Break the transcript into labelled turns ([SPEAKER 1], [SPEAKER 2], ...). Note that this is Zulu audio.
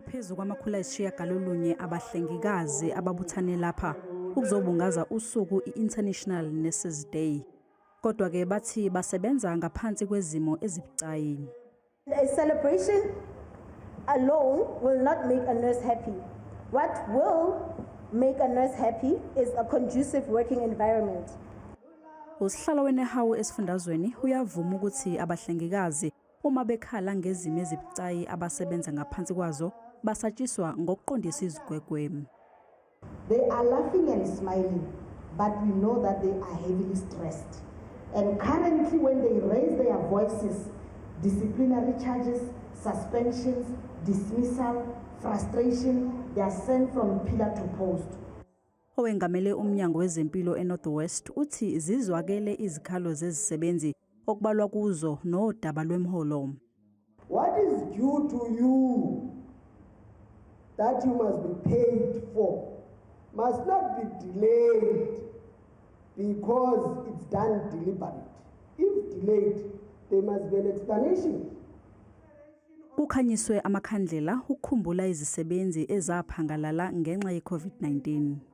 [SPEAKER 1] Bangaphezu kwama-900 abahlengikazi ababuthane lapha ukuzobungaza usuku i-International Nurses Day. Kodwa-ke bathi basebenza ngaphansi kwezimo ezibucayi.
[SPEAKER 2] A celebration alone will not make a nurse happy. What will make a nurse happy is a conducive working environment.
[SPEAKER 1] Usihlalo weNehawu esifundazweni uyavuma ukuthi abahlengikazi uma bekhala ngezimo ezibucayi abasebenza ngaphansi kwazo basatshiswa ngokuqondisa izigwegwe.
[SPEAKER 3] They are laughing and smiling, but we know that they are heavily stressed. And currently, when they raise their voices, disciplinary charges, suspensions, dismissal, frustration, they are sent from pillar to post.
[SPEAKER 1] Owengamele umnyango wezempilo eNorth West uthi zizwakele izikhalo zezisebenzi okubalwa kuzo nodaba lwemholo.
[SPEAKER 4] What is due to you that you must be paid for must not be delayed because it's done deliberately. If delayed, there must be an explanation.
[SPEAKER 1] Kukhanyiswe amakhandlela ukukhumbula izisebenzi ezaphangalala ngenxa ye-COVID-19.